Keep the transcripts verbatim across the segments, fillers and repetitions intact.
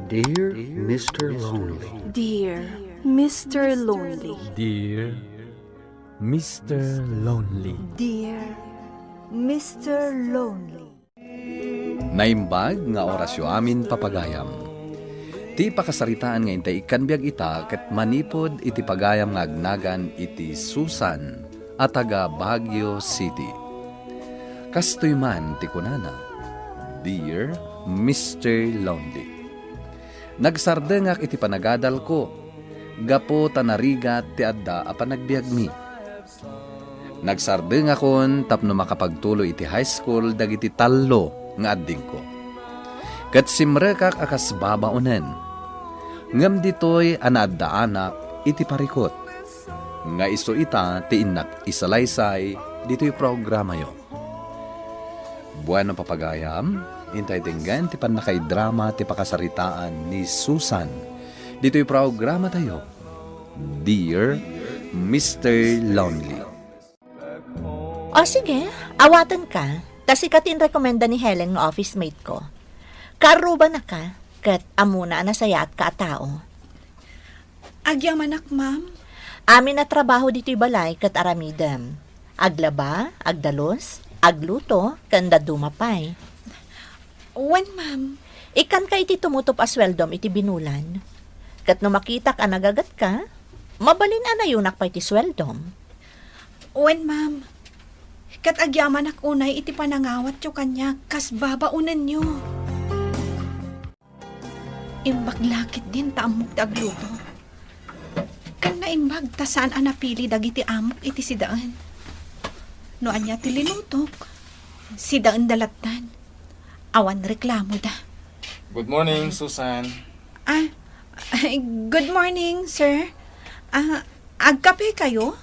Dear Mister Lonely. Dear Mister Lonely. Dear Mister Lonely. Dear Mister Lonely. Naimbag nga orasyo amin, papagayam. Ti pakasaritaan nga intay ikkan biag ita ket manipud iti pagayam nga agnagan iti Susan a taga Baguio City. Kastoy man ti kunana, "Dear Mister Lonely, nagsardengak iti panagadalko gapu ta narigat ti adda a panagbiagmi. Nagsardengakon tapno makapagtuloy iti high school dagiti tallo nga addingko. Ket simrekak a kas babaonen. Ngem ditoy a naaddaanak iti parikut, nga isu ita ti innak isalaysay ditoy programayo." Bueno, papagayam, intay denggen ti pannakaidrama ti pakasaritaan ni Susan ditoy programatayo, Dear Mister Lonely. O sige, awatenka, ta sika ti inrekomenda ni Helen nga office mate ko. Kaarrubanaka, ket ammona a nasayaatka a tao. Agyamanak, ma'am. Amin a trabaho ditoy balay ket aramidem. Aglaba, agdalus, agluto, ken dadduma pay. Wen, ma'am. Ikkanka iti tumutup a sueldom iti binulan. Ket no makitak a nagagatka, mabalin a nayunak pay ti sueldom. Wen, ma'am. Ket agyamanak unay iti panangawatyo kaniak kas babaonenyo. Imbag la ketdin ta ammok ti agluto. Ken naimbag ta saan a napili dagiti amok iti sidaen. No ania ti linutok, sidaenda lattan. Awan reklamoda. Good morning, Susan. Ah, good morning, sir. Ah, agkape kayo?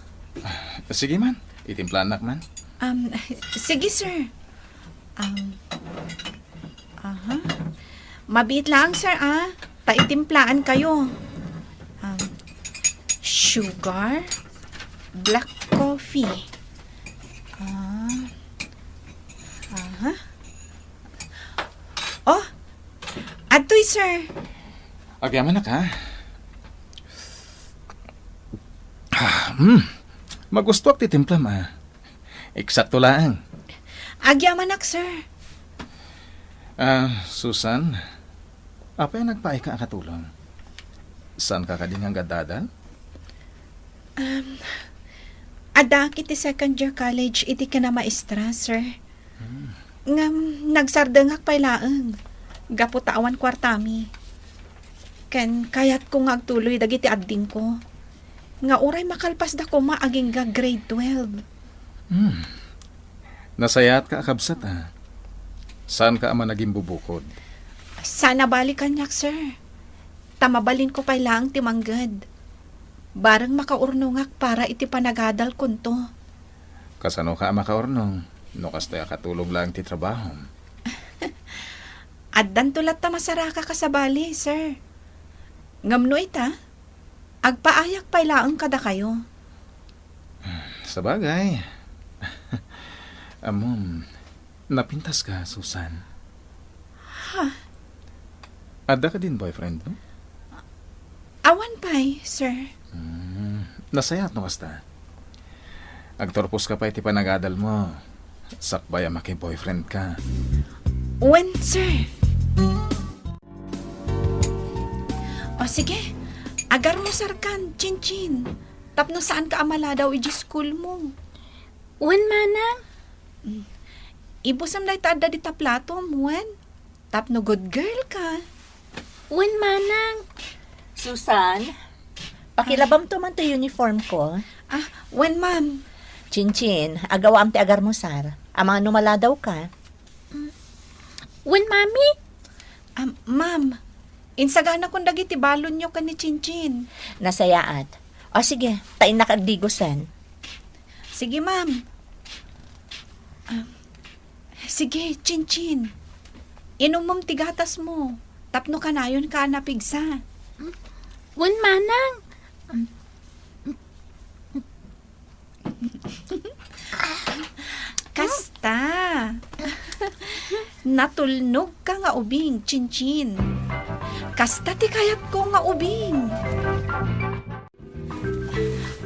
Sige man, itimplaannak man. Um, sige, sir. Um, aha. Mabiit lang, sir, ah. Paitimplaan kayo. Um, sugar, black coffee. Ah. Aha. Oh, adtoy, sir. Agyamanak, ha? Ah, hmm. Magustuak ti timplam, ah. Eksakto laeng. Agyamanak, sir. Ah, Susan, apay a nagpaayka a katulong? Saanka kadi nga agad-adal? Um, addaak iti second year college iti kinamaestra, sir. Hmm. Ngem nagsardengak pay laeng gapu ta awan kuartami. Ken kayatko nga agtuloy dagiti addingko, nga uray makalpasda koma agingga grade twelve. Hmm. Nasayaatka a kabsat, ah. Saanka a managimbubukod? Saan a bali kaniak, sir. Ta mabalinko pay laeng ti mangged. Bareng makaurnongak para iti panagadalkonto. Kasanoka a makaurnong no kasta a katulong laeng ti trabahom? Addanto latta masaraka kasabali, sir. Ngem no ita, agpaayak pay laeng kadakayo. Sabagay. Ammom, napintaska, Susan. Ha? Adda kadin boyfriendmo? Awan pay, sir. Hmm, nasayaat no kasta. Agturposka pay ti panagadalmo. Sakbay a maki-boyfriendka. Wen, sir. O sige, agarmusarkan, Chinchin. Tapno saanka a maladaw idiay schoolmo. Wen, manang. Mm. Ibusem dayta adda dita platom, wen? Tapno good girl ka. Wen, manang. Susan, pakilabamto man ti uniformko. Ah, wen, ma'am. Chinchin, agawaam ti agarmusar. Amangan no maladaw ka. Wen, mami. Ah, ma'am, insaganakon dagiti balonyo ken ni Chinchin. Nasayaat. O sige, ta innak agdigosen. Sige, ma'am. Ah, sige, Chinchin. Inumom ti gatasmo tapno kanayonka a napigsa. Wen, manang. Kasta. Natulnogka nga ubing, Chinchin. Kasta ti kayatko nga ubing.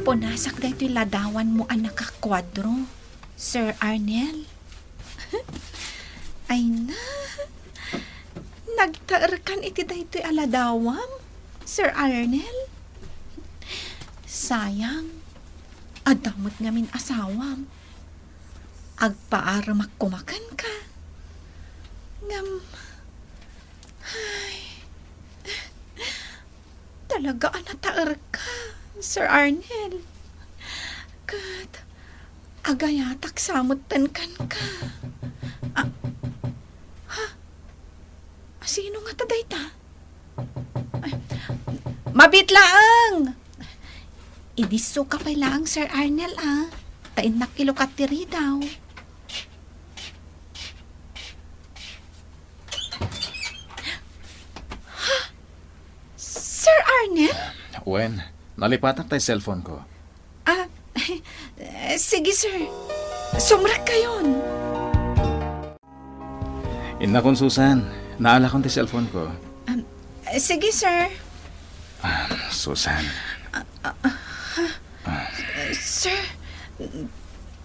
Punasak daytoy ladawanmo a nakakuadro, Sir Arnel. Ay na, nagtaerkan iti daytoy a ladawam, Sir Arnel. Sayang, adda met ngamin asawam. Agpaaremak koma kenka. Ngem, ay, talaga a nataerka, Sir Arnel. Ket agayatak sa metten kenka. Ah, ha? Sino ngata dayta? Ay, mabiit laeng! Idissoka pay laeng, Sir Arnel, a. Ta innak ilukat ti ridaw. Ha? Sir Arnel? Wen, nalipatak tay cellphone ko. Ah, sige, sir. Sumrekkayon. Innakon, Susan. Naalakon ti cellphone ko. Um, sige, sir. Ah, Susan. Ah, ah, ah, ah, sir,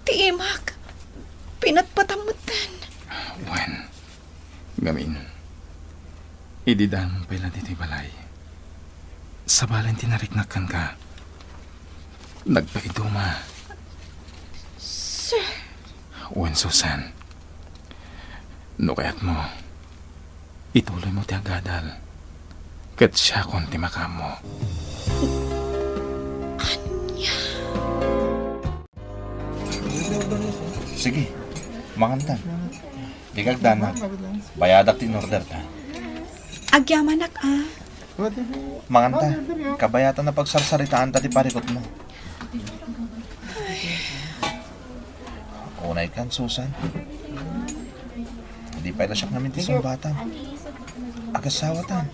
ti imak, pinatpatam metten. Wen, ngamin, idi daan pay la ditoy balay, sabalen ti nariknak kenka. Nagpaiduma. Sir. Wen, Susan. No kayatmo, ituloymo ti agadal. Ket siakon ti makaammo. Ania? Sige, mangantan. Dika agdanag. Bayadak ti in-orderta. Agyamanak, a. Manganta, kabayatan a pagsarsaritaanta ti parikutmo. Unaykan, Susan. Di pay la siak ngamin ti sungbatam. Agasawatan.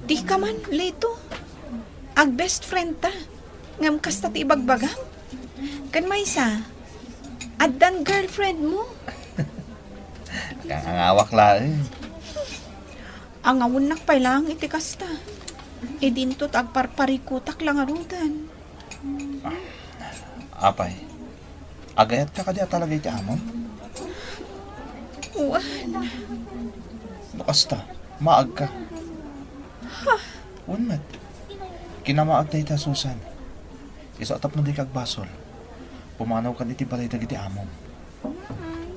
Dika man, Lito. Ag-best friend ta. Ngem kasta ti ibagbagam? Ken maysa, addan girlfriend mo. Kangangawak laeng. Angawennak pay laeng iti kasta. Idinto ta agparparikutak la ngaruden. Ah, apay, agayatka kadi a talaga iti amom? Wen. No kasta, maagka. Ha? Wen met. Kinamaag dayta, Susan. Isu a tapno dika agbasol, pumanawkan iti balay dagiti amom.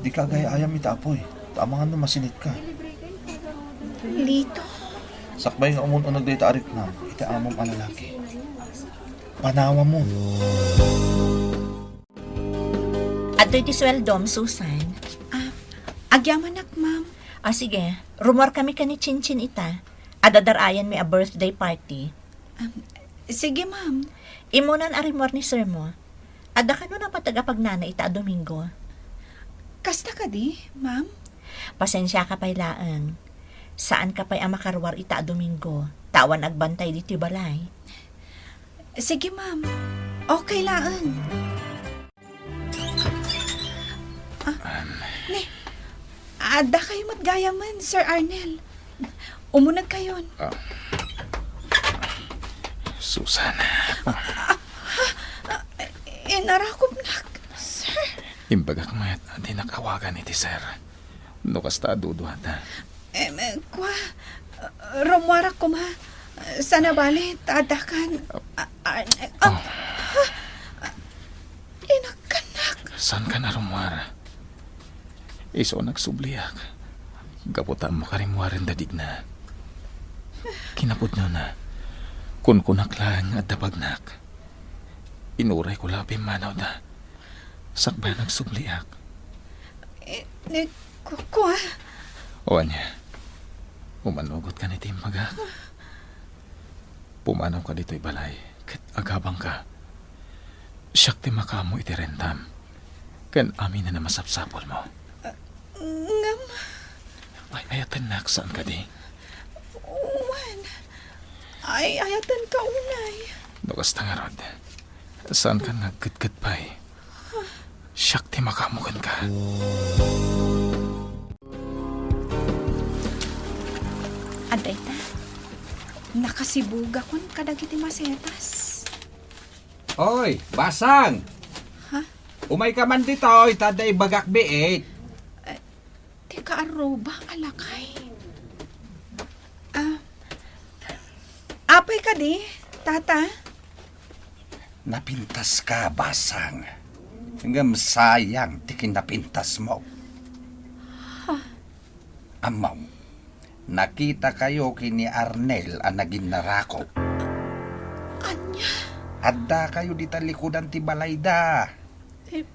Dika agay-ayam iti apuy, ta amangan no masinitka. Lito. Sakbay nga umun-uneg dayta a riknam iti amom a lalaki, panawammo. Adtoy ti sueldom, Susan. Ah, agyamanak, ma'am. Ah, sige. Rummuarkami ken ni Chinchin ita. Adda dar-ayanmi a birthday party. Um, sige, ma'am. Immunan a rimmuar ni sir mo. Adda kano napateg a pagnana ita a Domingo? Kasta kadi, ma'am? Pasensiaka pay laeng. Saanka pay a makaruar ita a Domingo, ta awan agbantay ditoy balay. Sige, ma'am. Okay laeng. Ah, Um, ni, adda kayo met gayamen, Sir Arnel. Umuneg kayon. Ah. Susan. Ah, ah, inarakopnak, sir. Imbagak met a dinak awagan iti sir. No kasta a duduada. Em, eh, kua, rummuarak koma. Sana bali, ta addakan. Ah, ah, ah, ah, inakkanak. Saankan a rummuar? Isu a nagsubliak. Gapu ta ammok a rimmuaren dadigna. Kinapudnona, kunkunak laeng nga adda bagnak. Inuray ko la a pimmanawda. Sakbay a nagsubliak. Eh, ni, ku-, kua? O ania, umanugot ka iti imbagak. Pumanawka ditoy balay, ket agabangka. Siak ti makaammo iti rentam, ken amin a masapsapulmo. Ah, ngem? Ay-ayatennak, saan kadi? Wen. Ay-ayatenka unay. No kasta ngarud, saankan nga agketket pay? Siak ti makaammo kenka. Ad, Dayta, nakasibugakon kadagiti masetas. Oy, Basang! Ha? Umayka man ditoy, ta adda ibagak biit. Eh, ti kaarruba a lakay. Ah, apay kadi, tata? Napintaska, Basang. Ngem sayang ti kinapintasmo. Ha? Ammom, nakitakayo ken ni Arnel a naginnarakup. Ania? Addakayo dita likudan ti balayda. Eh,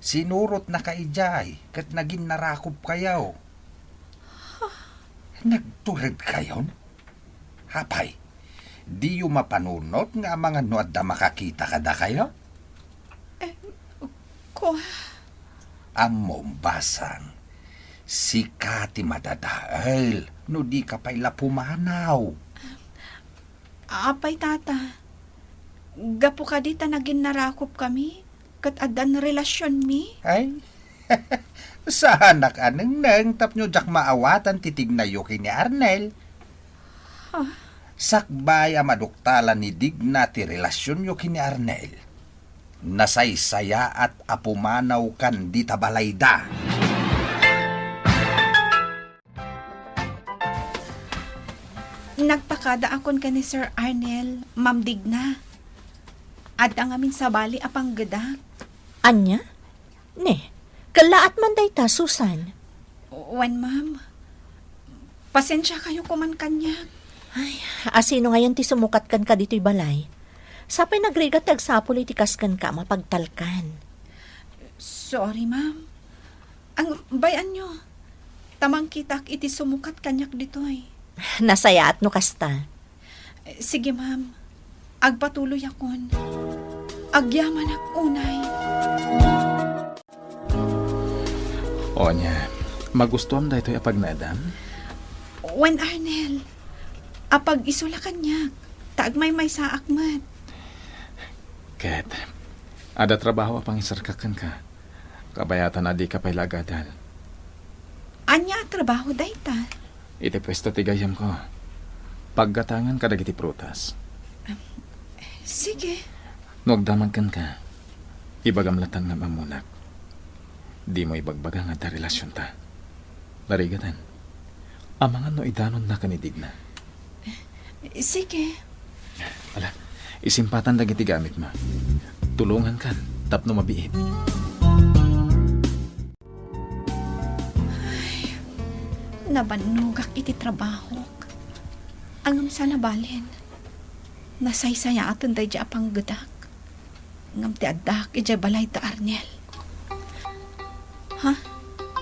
sinurotnaka idiay ket naginnarakupkayo. Nagturedkayon? Apay, diyo mapanunot nga amangan no adda makakita kadakayo? Eh, kua. Ammom, Basang, sika ti madadael no dika pay la pumanaw. Apay, tata, gapu kadi ta naginnarakup kami ket addan relasionmi? Ay, saanak a nengneng tapno diak maawatan ti tignayo ken ni Arnel. Ah. Sakbay a maduktalan ni Digna ti relasionyo ken ni Arnel, nasaysayaat a pumanawkan dita balayda. Nagpakadaakon ken ni Sir Arnel, Ma'am Digna. Adda ngamin sabali a panggedak. Ania? Ne, kellaat man dayta, Susan. Wen, ma'am. Pasensiakayo koman kaniak. Ay, asino ngayen ti sumukat kenka ditoy balay? Sapay nagrigat ti agsapul iti kas kenka a mapagtalkan. Sorry, ma'am. Ang, bay-anyo, ta mangkitak iti sumukat kaniak ditoy. Nasayaat no kasta. Eh, sige, ma'am. Agpatuloyakon. Agyamanak unay. O ania, magustuam daytoy a pagnaedam? Wen, Arnel, apag-isu la kaniak, ta agmaymaysaak met. Ket, adda trabaho a pangisarkak kenka. Kabayatan a dika pay la agadal. Ania a trabaho dayta? Iti puesto ti gayyemko. Paggatangan kadagiti prutas. Sige. No agdamag kenka, ibagam latta nga ammonak. Dimo ibagbaga nga adda relasionta. Narigatan. Amangan no idanonna ken ni Digna. Sige. Ala, isimpatan dagiti gamitmo. Tulongankan tapno mabiit. Ay, nabannogak iti trabahok. Ngem saan a balen, nasaysayaaten daydiay a panggedak. Ngem ti addaak idiay balay da Arnel. Ha?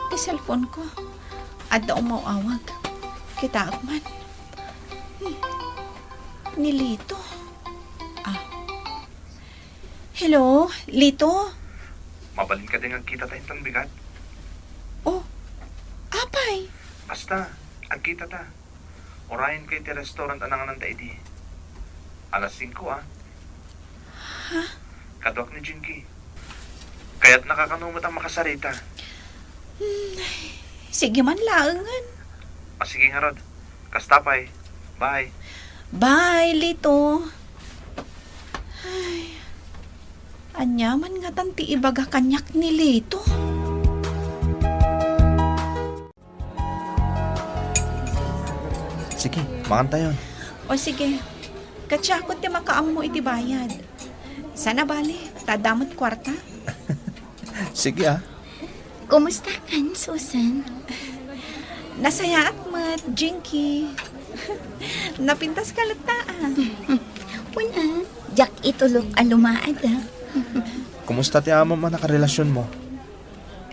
Ti cellphone ko. Adda umaw-awag. Kitaek man. Hmm. Ni Lito. Ah. Hello, Lito? Mabalin kadi nga agkitata inton bigat? Oh, apay? Basta, agkitata. Urayenka iti restaurant a nangananta idi. Alas singko, ah. Ha? Kaduak ni Jinky. Kayatnaka kano met a makasarita? Hmm, sige man laengen. Ah, sige ngarud. Kasta pay. Bye. Bye, Lito. Ay, ania man ngatan ti ibaga kaniak ni Lito? Sige, mangantayon. O sige, ket siakon ti makaammo iti bayad. Saan a bale, ta adda met kuarta. Sige, ah. Kumustakan, Susan? Nasayaat met, Jinky. Napintaska latta, ah. Wen, ah, diak itulok a lumaad, ah. Kumusta ti amom a nakarelasionmo?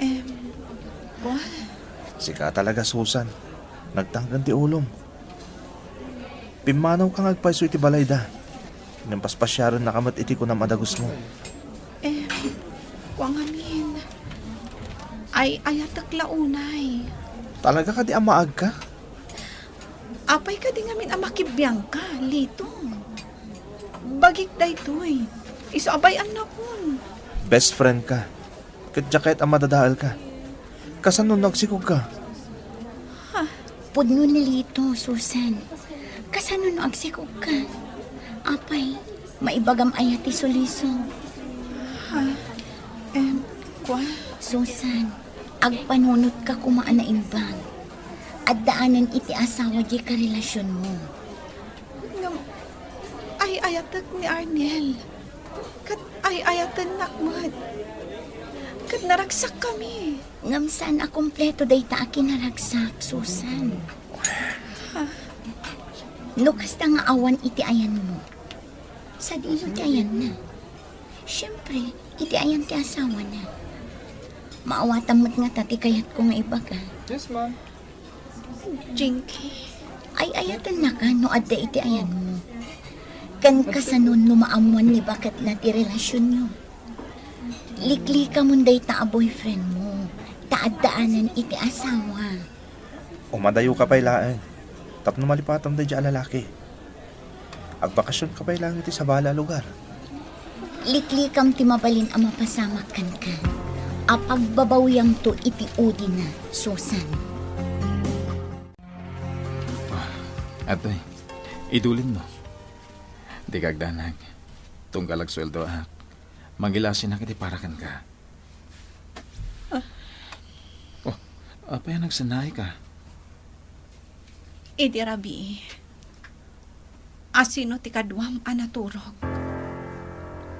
Em, kua? Sika talaga, Susan. Nagtangken ti ulom. Pimmanawka nga agpayso iti balayda. Ngem paspasiarennaka met iti kunam a dagusmo. Em, kua ngamin. Ay-ayatek la unay. Talaga kadi a maagka? Apay kadi ngamin a makibiangka, Lito? Bagik daytoy. Isu a bay-annakon. Best friend ka. Ket diak kayat a madadaelka. Kasano no agsikogka? Ha? Pudno ni Lito, Susan. Kasano no agsikogka? Apay, maibagam aya ti sulisog? Ha? Em, kua? Susan, agpanunotka koma a naimbag. Addaanen iti asawa diay karelasionmo. Ngem, ay-ayatek ni Arnel. Ket ay-ayatennak met. Ket naragsakkami. Ngem saan a kompleto dayta a kinaragsak, Susan. No kasta nga awan iti ayanmo, sadino ti ayanna? Siempre, iti ayan ti asawana. Maawatam met ngata ti kayatko nga ibaga. Yes, ma'am. Jinky. Ay-ayatennaka no adda iti ayanmo. Ken kasano no maammoan ni baketna ti relasionyo? Liklikamon dayta a boyfriendmo, ta addaanen iti asawa. Umadayoka pay laeng tapno malipatam daydiay a lalaki. Agbakasionka pay laeng iti sabali a lugar. Liklikam ti mabalin a mapasamak kenka. Apagbabawiyamto iti udina, Susan. Ah, atoy, idulinno. Dika agdanag. Tunggal agsueldoak, mangilasinak iti para kenka. Ah. Oh, apay a nagsennaayka? Idi rabii, asino ti kaduam a naturog?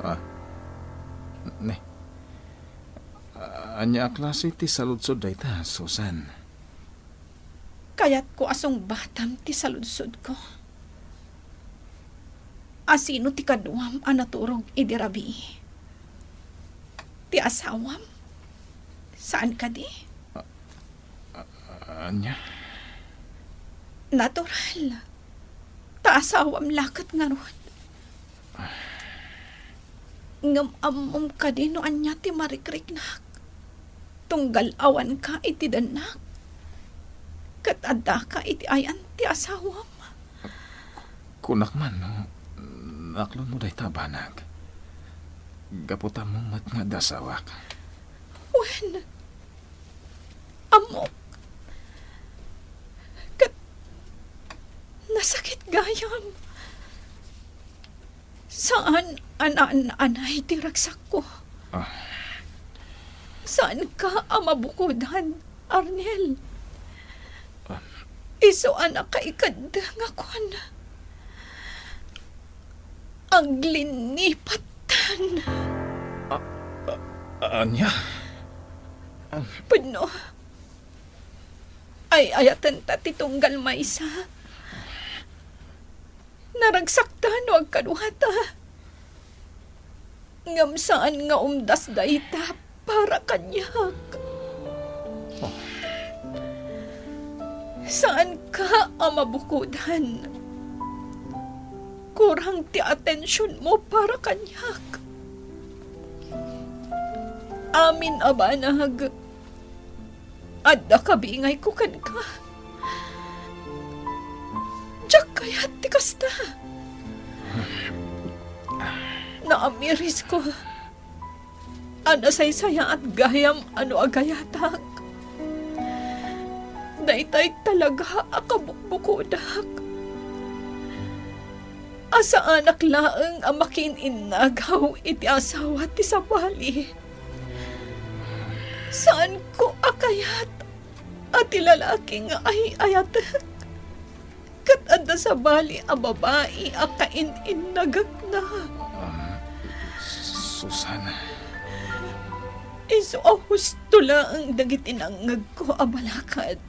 Ah, ne. Ania a klase ti saludsod dayta, Susan? Kayatko a sungbatam ti saludsodko. Asino ti kaduam a naturog idi rabii? Ti asawam? Saan kadi? A-, a-, ania? Natural. Ta asawam la ket ngarud. Ngem ammom kadi no ania ti marikriknak? Tunggal awanka iti dennak, ket addaka iti ayan ti asawam. Kunak man no naaklonmo dayta a banag. Gapu ta ammom met nga adda asawak. Wen, ammok. Ket nasakit gayam. Saan a naan-anay ti ragsakko. Ah. Saanka a mabukodan, Arnel. Ah. Isu a nakaikeddeng a kuan. Aglinipattan. Ah, ah, ania? Ah. Pudno. Ay-ayatenta ti tunggal maysa. Naragsakta no agkaduata. Ngem saan nga umdas dayta para kaniak. Saanka a mabukodan. Kurang ti atensionmo para kaniak. Amin a banag, adda kabingayko kenka. Diak kayat ti kasta. Naamirisko a nasaysayaat gayam a no agayatak. Daytay talaga a kabukbukodak. A saanak laeng a makiin-innagaw iti asawa ti sabali. Saanko a kayat a ti lalaki nga ay-ayatek ket adda sabali a babai a kain-innagekna. Ah, Susana. Isu a husto laeng dagiti nangngegko a balakad.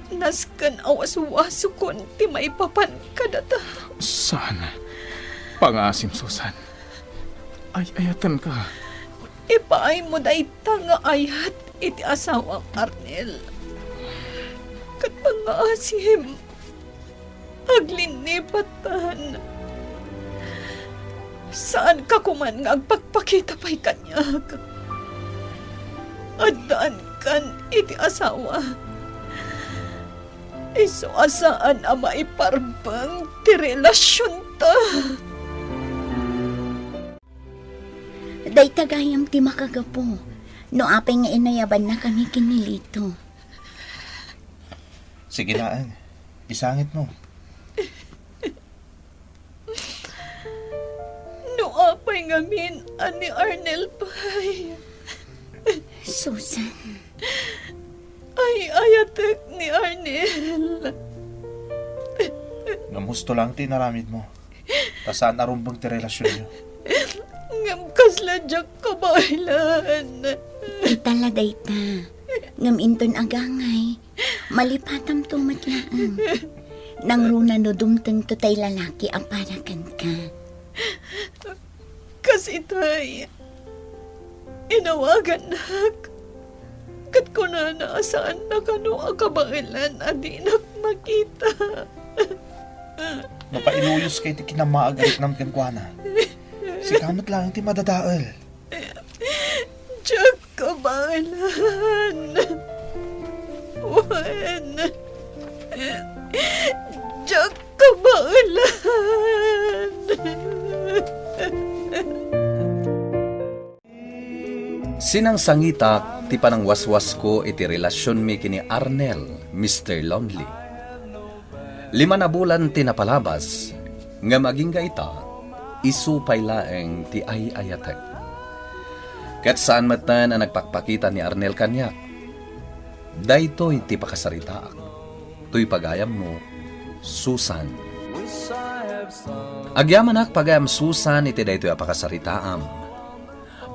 Nasken a waswasukon ti maipapan kadata. Saan. Pangaasim, Susan. Ay-ayatenka. Ipaaymo dayta nga ayat iti asawam, Arnel. Ket pangaasim, aglinipattan. Saanka koman nga agpakpakita pay kaniak. Addaankan iti asawa. Isu a saan a maiparbeng ti relasionta. Dayta gayam ti makagapu no apay nga inayabannakami ken ni Lito. Sige laeng, isangitmo. No apay ngamin a ni Arnel pay. Susan. Ay-ayatek ni Arnel. Ngem husto laeng ti inaramidmo. Ta saan a rumbeng ti relasionyo. Ngem kasla diak kabaelan. Ita la dayta. Ngem inton agangay, malipatamto met laeng. Nangruna no dumtengto tay lalaki a para kenka. Kas itay, inawagannak. Ket kunana a saanna kano a kabaelan a dinak makita. Mapailuyos kay ti kinamaag a riknam kenkuana. Sika met laeng ti madadael. Diak kabaelan. Wen. Diak kabaelan. Sinangsangitak ti panangwaswasko iti relasionmi ken ni Arnel, Mister Lonely. Lima a bulan ti napalabas, ngem agingga ita, isu pay laeng ti ay-ayatek. Ket saan metten a nagpakpakita ni Arnel kaniak. Daytoy ti pakasaritaak. Toy pagayammo, Susan. Agyamanak, pagayam Susan, iti daytoy a pakasaritaam.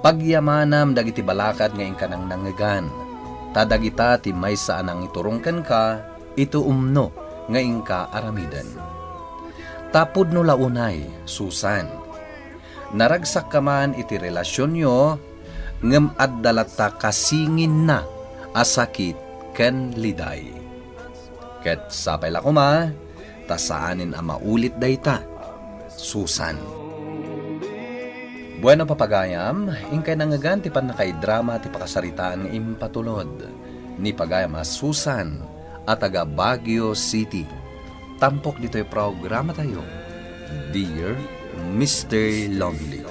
Pagyamanam dagiti balakad nga inka nangnangngegan, ta dagita ti maysa a nangiturong kenka iti umno nga inka aramiden. Ta pudno la unay, Susan. Naragsakka man iti relasionyo, ngem adda latta kasinginna a sakit ken liday. Ket sapay la koma, ta saanen a maulit dayta, Susan. Bueno, papagayam, inkay nangngegan ti pannakaidrama ti pakasaritaan nga impatulod ni pagayam a Susan a taga Baguio City. Tampok ditoy programatayo, Dear Mister Lonely.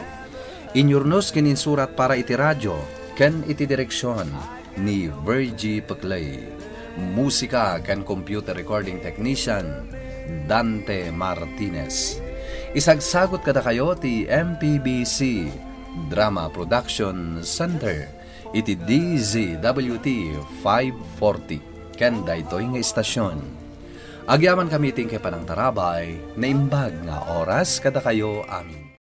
Inyurnos ken insurat para iti radio ken iti direksion ni Virgie Peclay. Musika ken computer recording technician, Dante Martinez. Isagsagut kadakayo ti M P B C Drama Production Center iti D Z W T five forty ken daytoy nga istasion. Agyamankami iti inkay panangtarabay, naimbag nga oras kadakayo amin.